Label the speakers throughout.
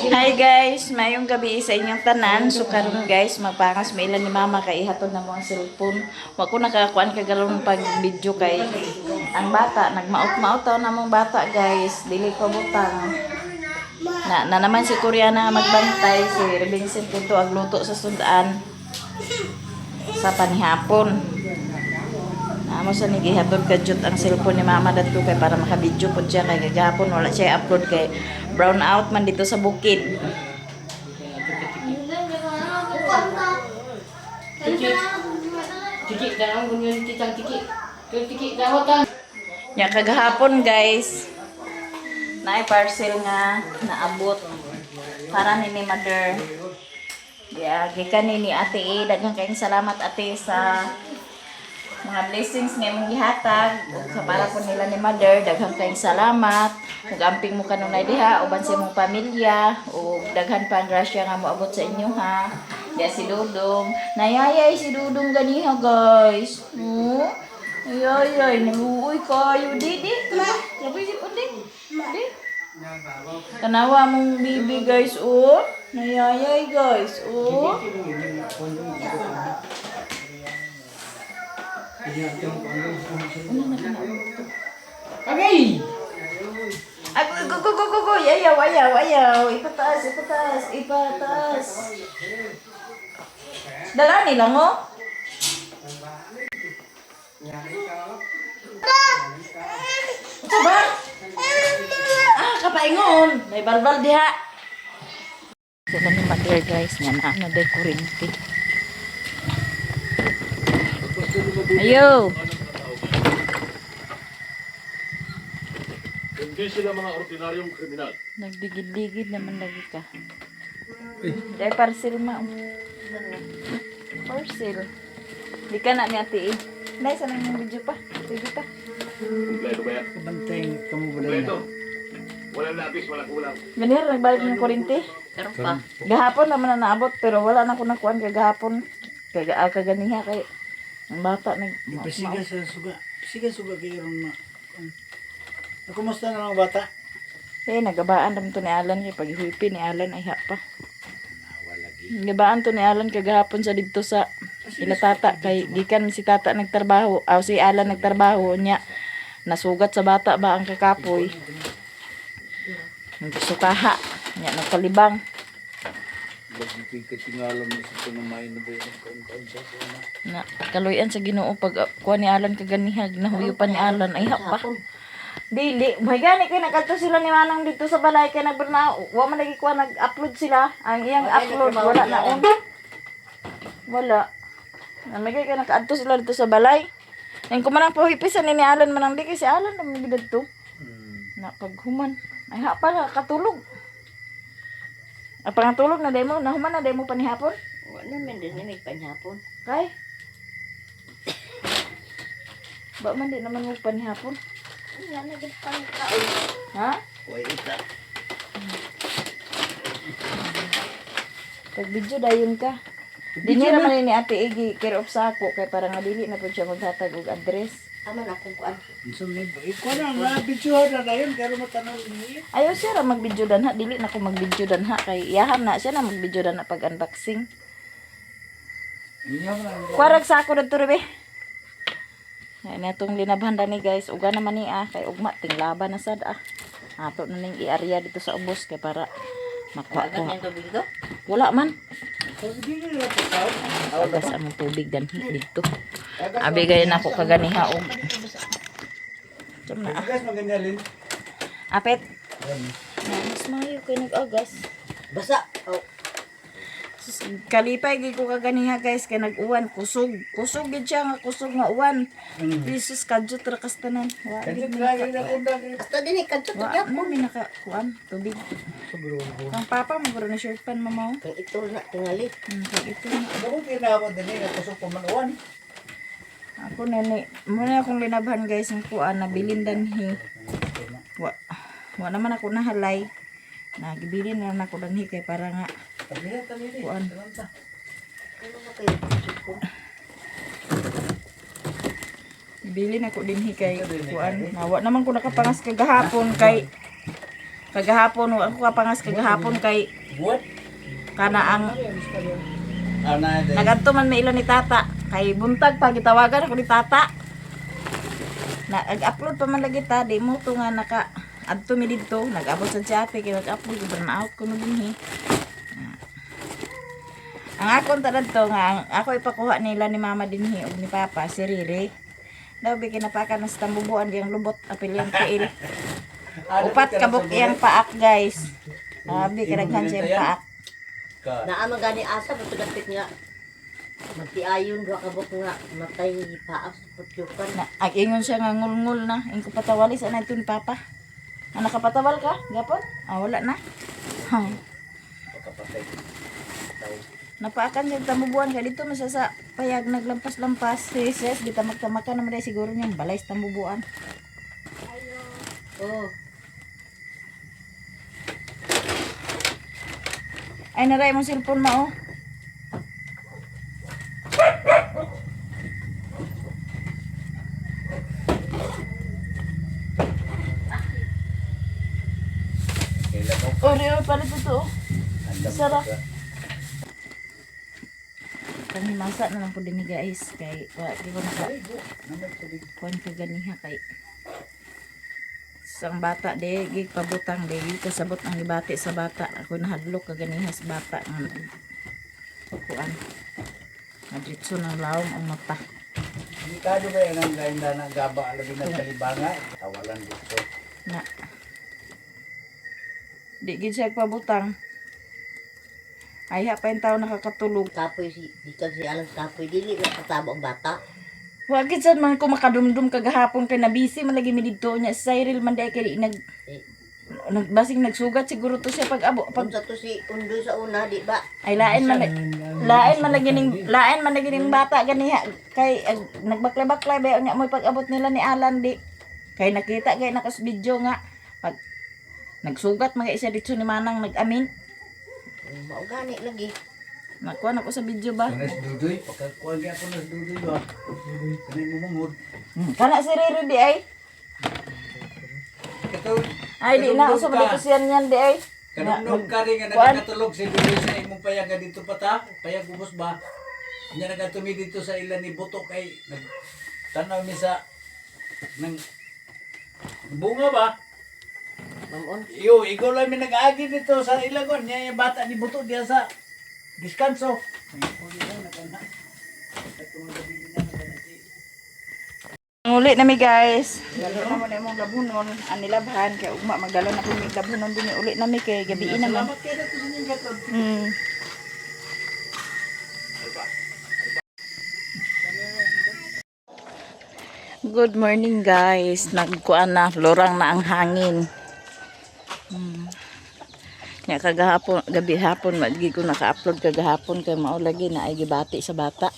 Speaker 1: Hi guys, mayong gabi sa inyong tanan. So karon guys, magpangas mailan ni mama kay ihatod na mo ang cellphone. Wa ko nakakuan kagalon pag video kay ang bata nagmaot-maot taw namong bata, guys, dili ko butang. Na, na naman si Koreana magbantay, si Vincent dito agluto sa sudan sa panihapon. Amo sa ni gihatod kadyot ang cellphone ni mama dadto kay para makabidyo pud siya kay gagapon wala siya upload kay brown out man dito sa bukid.
Speaker 2: Tiki, tanong kung yun titang tiki. Kaya tiki, dahotan.
Speaker 1: Nya kagahapon guys, naay parcel nga naabot para ni mother. Yeah, gikan ni Ate E. Daghang kayong salamat, Ate, sa mga blessings nga imong gihatag ug sa para po nila ni mother. Daghang kayong salamat ug amping mo kanunay diha uban sa imong pamilya ug daghan pa ang grasya nga moabot sa inyo ha. Diya si Dudong, nayayay si Dudong ganiha, guys. Ayayay, naluoy kayo di di labi di po di di. Tanawa mong bibi, guys, oh. Nayayay, guys, oh.
Speaker 2: Agay!
Speaker 1: Ay, go, go, go, go, go. Ayaw, ayaw, ayaw. Ipataas, ipataas, ipataas. Dala nila mo? Ito ba? Ah, kapaingon. May balbal diha. Sila ni mother, guys. Nga na, ano, day kurinti. Ayo.
Speaker 3: Hindi sila mga ordinaryong kriminal.
Speaker 1: Nagdigid-digid naman lagi ka. Dahil parcel ma. Parcel. Di ka na ni Ate eh. Nay, sana yung video pa. Video pa.
Speaker 3: Kompleto ba yan?
Speaker 4: Kabantay kamo ba
Speaker 3: Kompleto. Walang lapis, walang kulang.
Speaker 1: Ganyan, nagbalik ng kurinti.
Speaker 2: Meron pa.
Speaker 1: Gahapon naman na naabot, pero wala na ko nakuan kagahapon. Kaga, ah, kaganiha kay ang bata nag
Speaker 4: Pasiga sa suga. Pasiga suga kayo ron ma. Kumusta na ang bata?
Speaker 1: Eh, nagabaan naman to ni Alan kay paghihuipi ni Alan ay ha pa. Nagabaan to ni Alan kagahapon sa didto sa ila tata kay gikan si tata nagtrabaho, aw si Alan nagtrabaho niya. Nasugat sa bata ba ang kakapoy. Nagsukaha niya nagkalibang.
Speaker 4: Lagi katingalan mo sa panamay na ba yung kaon-kaon sa una.
Speaker 1: Na kaluyan sa Ginoo pag kuha ni Alan kaganihag nahuyo pa ni Alan ay ha pa. Dili, may gani kay nagkadto sila ni Manang dito sa balay kay nagburna, wa man lagi kuha nag-upload sila. Ang iyang upload wala na on. Wala. Na may kay nakaadto sila dito sa balay. Nang kumanang pahipisan ni Alan manang di kay si Alan na may didto. Na paghuman. Ay ha pa katulog. Ang pangatulog na demo, nahuman na demo panihapon.
Speaker 2: Wala naman din may panhapon.
Speaker 1: Kay. Ba man di naman mo panihapon.
Speaker 2: Wala na gid pang kaon.
Speaker 1: Ha?
Speaker 4: Way ita.
Speaker 1: Pag video dayon ka. Dinhi ra man ni Ate Iggy care of sa ako kay para nga dili na pud siya maghatag og address.
Speaker 2: Tama na akong kuan.
Speaker 4: Unsa may ba? Ikaw na na video na dayon pero matanaw ni.
Speaker 1: Ayaw siya ra mag-video danha, dili na ko mag-video danha kay iyaham na siya na mag-video danha pag unboxing.
Speaker 4: Inyo na.
Speaker 1: Kwarag sa ako dadto be. Ay na tong linabhan ni guys, uga naman ni ah kay ugma tinglaban na sad ah. Ato na ning iarya dito sa ubos kay para makuha ko.
Speaker 2: Ang tubig do.
Speaker 1: Wala man.
Speaker 4: Sige na lang
Speaker 1: Agas among tubig danhi dito. Abi gayon ako kaganiha og. Tsam na ah.
Speaker 4: Guys, maganda lin.
Speaker 1: Apet. Mas mayo kay nag-agas.
Speaker 2: Basa. Oh.
Speaker 1: Sus, kalipay gid ko kaganiha guys kay nag-uwan kusog. Kusog gid siya nga kusog nga uwan. Jesus, kadyot ra kas tanan. Wa
Speaker 4: Kanyo
Speaker 1: gid mi
Speaker 4: lagi na kunda.
Speaker 2: Basta din kadto
Speaker 1: wa mo mi naka kuan tubig. Kang papa mo guro na shirt pan mamaw.
Speaker 2: Kang itol na tingali.
Speaker 1: Kay ito na.
Speaker 4: Ako kinabot din na kusog pa man uwan.
Speaker 1: Ako nani, muna akong linabhan guys ng kuan nabilin danhi. Wa wa naman ako nahalay. Nagibilin na lang ako danhi kay para nga
Speaker 4: Tabi na tabi ni.
Speaker 1: kuan.
Speaker 2: Ano ba kayo?
Speaker 1: Bilin ako dinhi kay kuan. Nawa naman ko nakapangas kagahapon kay Kagahapon wa ako kapangas kagahapon kay
Speaker 4: What?
Speaker 1: kana ang
Speaker 4: Ana day.
Speaker 1: nagadto man may ila ni tata kay buntag pa gitawagan ako ni tata. Na nag-upload pa man lagi ta di mo to nga naka adto mi didto nag-abot sa ate kay nag-upload burn out ko no dinhi. Ang akong ta dadto nga ang ako ipakuha nila ni mama dinhi ug ni papa si Riri. Daw bi kinapakan na sa tambubuan diyang lubot apil yang tiil. Upat kabuk iyang paak, guys. Abi kadaghan siya paak.
Speaker 4: Ka.
Speaker 2: Naa man gani asa bato dapit nga. Magtiayon duha ka buok nga matay paas putyukan.
Speaker 1: Na, ag ingon siya nga ngulngul na. Ingko patawali sa na ito ni Papa. Ah, nakapatawal ka? Gapon? Ah, wala na. Hay.
Speaker 4: Pagkapatay. Tao.
Speaker 1: Napaakan siya tamubuan ka dito man siya sa payag naglampas-lampas. Si Ses, di tamak-tamakan naman dahil siguro niyang balay sa tamubuan.
Speaker 2: Oh,
Speaker 1: Ay, naray mong cellphone ma, oh.
Speaker 4: Kailan mo?
Speaker 1: Oh, Rio, palit ito, oh.
Speaker 4: Andam
Speaker 1: Sarap.
Speaker 4: ka.
Speaker 1: Pangimasa na lang po din ni guys. Kay, wa, di ko naka, kuan ka ganiha kay sang bata de gig pabutang de gig kasabot ang gibati sa bata ako nahadlok ka ganiha sa bata nga kuan madritso ng lawom ang mata.
Speaker 4: Delikado ba yan ang lain na ng gaba alabi na kalibanga? Tawalan dito.
Speaker 1: Na di gid siya pabutang ay ha pa yung tao nakakatulog.
Speaker 2: Kapoy si gikan si Alan kapoy dili na katabo ang bata.
Speaker 1: Wa gid sad man ko makadumdum kagahapon kay nabisi man lagi mi didto niya si Cyril man di kay nag
Speaker 2: Eh,
Speaker 1: nagbasing nagsugat siguro to siya pag abo pag
Speaker 2: unsa to si Undoy sa una di ba?
Speaker 1: ay lain man lagi ning bata ganiha kay ag, nagbaklay-baklay ba unya mo pag-abot nila ni Alan di kay nakita kay nakas video nga pag nagsugat mga isa dito ni Manang nag-amin.
Speaker 2: Mao gani lagi.
Speaker 1: Nakuha na ko sa video ba.
Speaker 4: Kanas dudoy. Pagkakuha niya ako nas dudoy ba? Kanay mo mangod.
Speaker 1: Kana si Riri di ay.
Speaker 4: Kato,
Speaker 1: Ay di na uso ba dito siyan yan di ay.
Speaker 4: Kanumnum ka rin nga
Speaker 1: Kuan.
Speaker 4: nagkatulog si Dudoy sa imong payag nga dito pa ta. Payag ubos ba? Nya nagatumi dito sa ilan ni Butok kay nagtanaw mi sa nang bunga ba?
Speaker 2: Mamon.
Speaker 4: Iyo, ikaw lang may nag-aagi dito sa ilagon. Niya yung bata ni Buto diya sa Diskanso.
Speaker 1: Uli na mi guys. Lalo na mo na imong labhunon, ani labhan kay ugma magdala na kami labhunon dinhi uli na mi kay gabi naman.
Speaker 4: Salamat kayo dito sa inyong gatod.
Speaker 1: Good morning guys. Nagkuan na, lurang na ang hangin. Nya kagahapon, gabi hapon madgi ko naka-upload kagahapon kay mao lagi na ay gibati sa bata.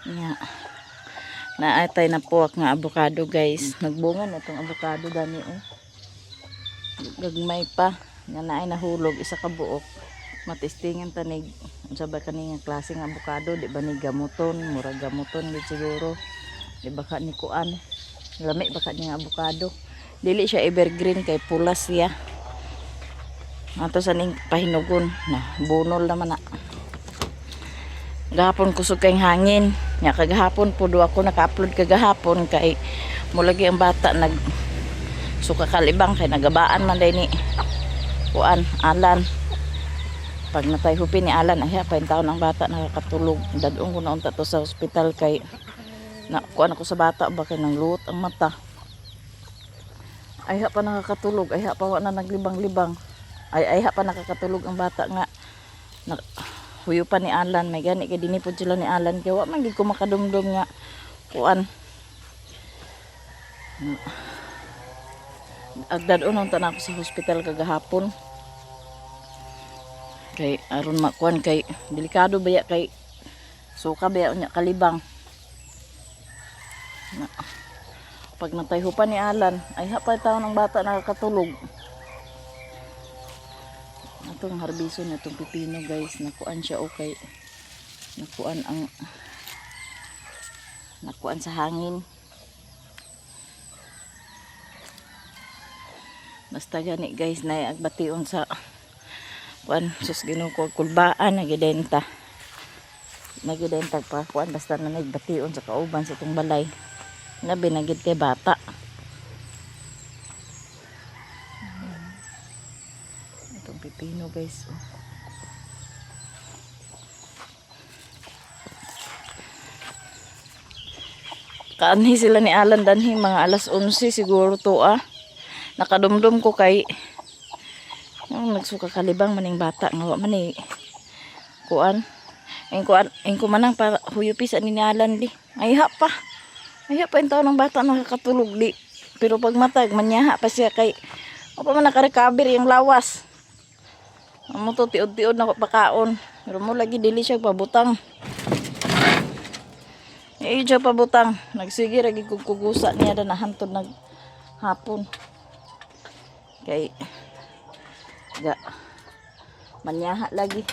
Speaker 1: Nya. Naatay na puwak nga avocado guys. Nagbunga na tong avocado dani oh. Gagmay pa nga naay nahulog isa ka buok. Matistingan tanig unsa ba kani nga klase nga avocado di ba ni gamuton, murag gamuton gid siguro. Di ba ka ni kuan? Lami ba ka ni nga avocado? Dili siya evergreen kay pulas siya. Ato sa ning pahinugon na bunol naman na. Gahapon kusog kay hangin. Nya kagahapon po do ako naka-upload kagahapon kay mulagi ang bata nag suka kalibang kay nagabaan man day ni kuan Alan. Pag natay hupi ni Alan ay pa taon ang bata nakakatulog. Dadong ko na unta to sa ospital kay na kuan ako sa bata ba kay nang luot ang mata. Ay ha pa nakakatulog, ay ha pa wa na naglibang-libang. Ay ha pa nakakatulog ang bata nga na, huyo pa ni Alan may gani kay dinhi pud sila ni Alan kay wa man gid ko makadumdum nga kuan. Agdad-on ang tanan ko sa hospital kagahapon. Kay aron makuan kay delikado baya kay suka baya unya kalibang. Na, pag natayho pa ni Alan, ay ha pa taon ang bata nakakatulog. Atong harbiso na itong pipino guys, nakuan siya okay. Nakuan ang nakuan sa hangin. Basta gani guys na agbation sa kuan, sus Ginoo ko, kulbaan nagidenta. Nagidenta pa kuan, basta na nagbation sa kauban sa itong balay. Nabi nagid kay bata. Itong pipino guys. Oh. Kaanhi sila ni Alan danhi mga alas 11 siguro to ah. Nakadumdum ko kay yung nagsuka kalibang maning bata nga wa man eh kuan. Ing kuan ing kumanang para huyupi sa ni Alan di. Ayha pa. Ayha pa yung taon ng bata nakakatulog di. Pero pag matag manyaha pa siya kay wa pa man nakarecover yung lawas. Amo to tiod-tiod na ko pakaon. Pero mo lagi dili siya pabutang. Eh, siya pabutang. Nagsige ra gid kog kugusa niya da nahantod nag hapon. Kay ga manyaha lagi.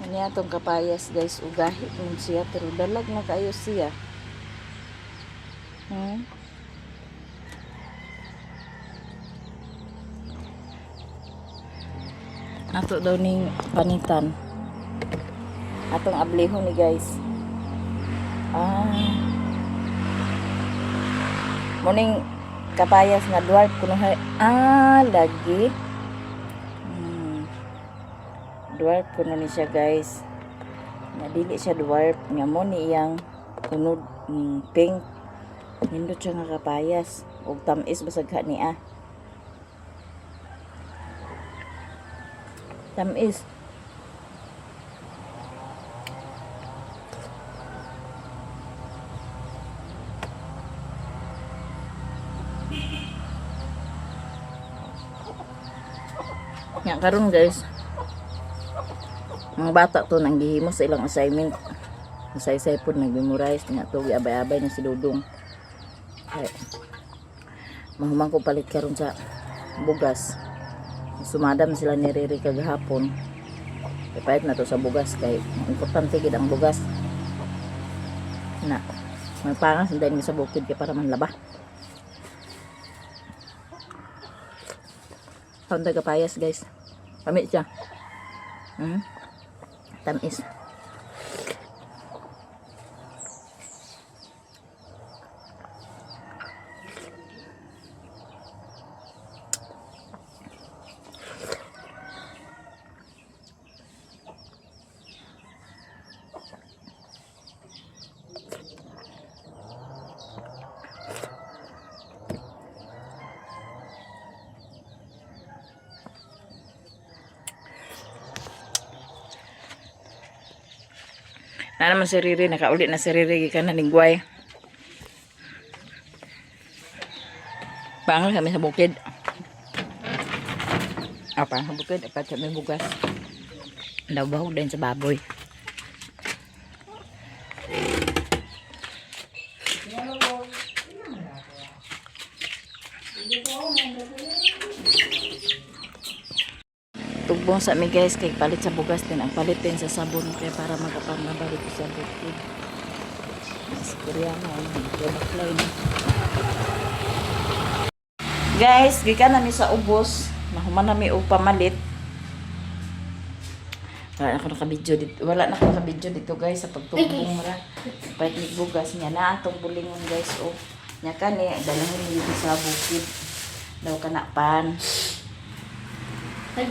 Speaker 1: Niya tong kapayas guys, ugahi man siya pero dalag na kayo siya. Ato daw ning panitan. Atong ablihon ni guys. Ah. Muning kapayas nga dwarf kuno hay. Ah, lagi. Dwarf kuno ni siya guys. Nga dili siya dwarf nga mo ni iyang unod pink. Nindot siya nga kapayas ug tamis basag ka niya. Tamis. Nga karon guys. Mga bata to nang gihimo sa ilang assignment. Saysay pod nag-memorize nga to giabay-abay na si Dudong. Ay, mahuman ko palit karon sa bugas. Sumadam sila ni Riri kagahapon. Ipalit na to sa bugas kay importante gid ang bugas. Na magpangas din sa bukid kay para manlaba. Kaunta kapayas guys. Pamit siya. Tamis. Na naman si Riri, nakauli na si Riri gikan na ningguay. Pangal kami sa bukid. Ah, pang sa bukid, apat kami bugas. Lawbahog din sa baboy. Tugbong sa mi guys kay palit sa bugas din ang palit din sa sabon kay para makapamabalik ko sa bukid. Mas Koreano ang baklay na. Guys, gikan na mi sa ubos. Nahuman na mi og pamalit. Wala na ako nakabidyo dito. Wala na ako nakabidyo dito guys sa pagtugbong ra. Palit mig bugas niya na atong bulingon guys oh. Nya kani dalahon mi dito sa bukid. Daw kana pan. Lay!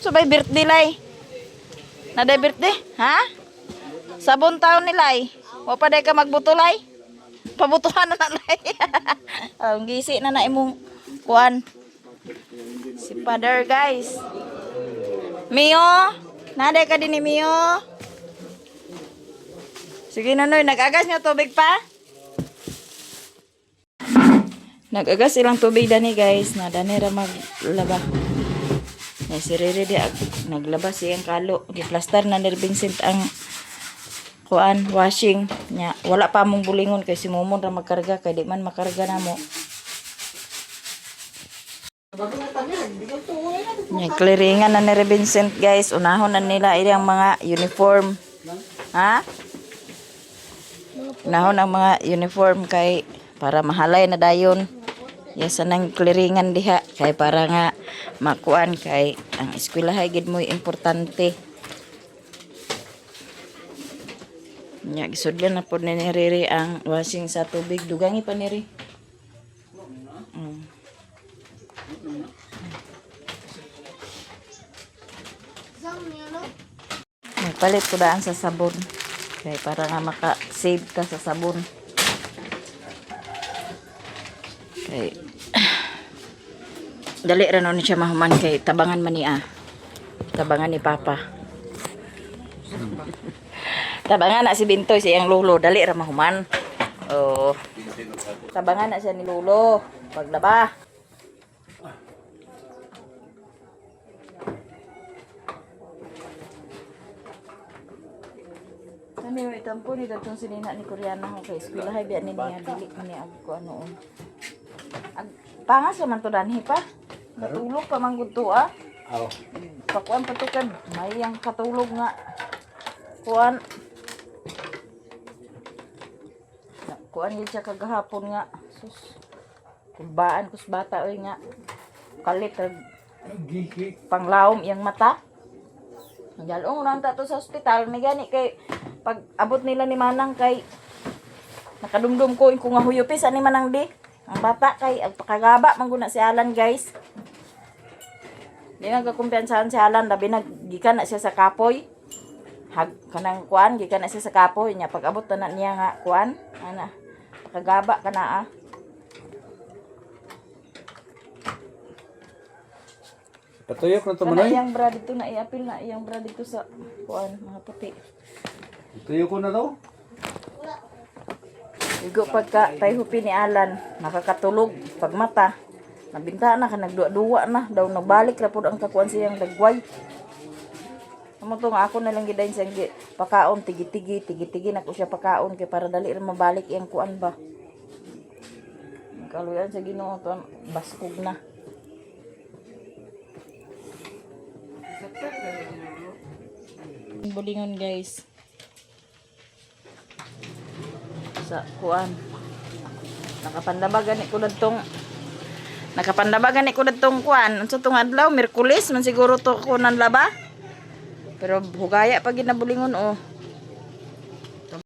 Speaker 1: So may birthday, Lay. Naday birthday? Ha? Sabon taon ni Lay. Wa pa day ka magbuto, Lay. Pabutuhan na na, Lay. Ang gisi na na imong kuan. Si father, guys. Mio! Naday ka din ni Mio. Sige na, Noy. Nag-agas nga tubig pa? Nag-agas ilang tubig dani guys. Na dani ra maglaba. Na si Rere di naglaba siyang kalo. Giplastar na ni Vincent ang kuan washing nya. Wala pa mong bulingon kay si Momon ra magkarga kay di man makarga namo. Yung clearingan na ni Vincent, guys. Unahon na nila ilang mga uniform. Ha? Unahon ang mga uniform kay para mahalay na dayon. Yasa nang clearingan diha kay para nga makuan kay ang eskwelahay gid mo'y importante. Nya gisudlan na pod ni Riri ang washing sa tubig. Dugangi pa ni Riri. Nagpalit ko daan sa sabon. Kay para nga maka-save ka sa sabon. Kay dali ra nun siya mahuman kay tabangan man niya. Tabangan ni Papa. Tabangan na si Bintoy sa iyang lolo, dali ra mahuman. Oo. Tabangan na siya ni lolo paglaba. Kami may tampo ni datong sinina ni Koreana ko kay eskwelahay biya ni niya dili man niya ag ko ano. Ag pangas man to danhi pa. Natulog pa man gud to ah.
Speaker 4: Aw.
Speaker 1: Pakuan pa to kay may ang katulog nga. Kuan. Kuan yun siya kagahapon nga. Sus. Kumbaan kus bata oy nga. Kalit rag
Speaker 4: Gigi.
Speaker 1: panglawom iyang mata. Jalong lang ta to sa ospital, may gani kay pag abot nila ni Manang kay nakadumdum ko yung nga huyupis ani Manang di. Ang bata kay ang pakagaba man guna si Alan, guys. Di nagkakumpiyansahan si Alan, labi nag gikan na siya sa kapoy. Hag kanang kuan gikan na siya sa kapoy niya pag abot na niya nga kuan ana pakagaba kana ah.
Speaker 4: Patuyok na to
Speaker 1: Kana
Speaker 4: manoy.
Speaker 1: iyang bra dito na iapil na iyang bra dito sa kuan mga puti.
Speaker 4: Patuyok ko na to.
Speaker 1: Igo pagka tayhupi ni Alan, nakakatulog pag mata. Nabinta na ka nagduwa-duwa na daw nagbalik ra pud ang kakuan siyang dagway. Amo to nga ako na lang gidayon siyang pakaon tigi-tigi tigi-tigi nako siya pakaon kay para dali ra mabalik iyang kuan ba. Kaluyan sa Ginoo to baskog na. Bulingon, guys, sa kuan. Nakapandabagan ni ko dadtong Nakapandabagan ni ko dadtong kuan. Unsa tong adlaw? Miyerkules man siguro to ko nan laba. Pero hugaya pa gid na bulingon oh.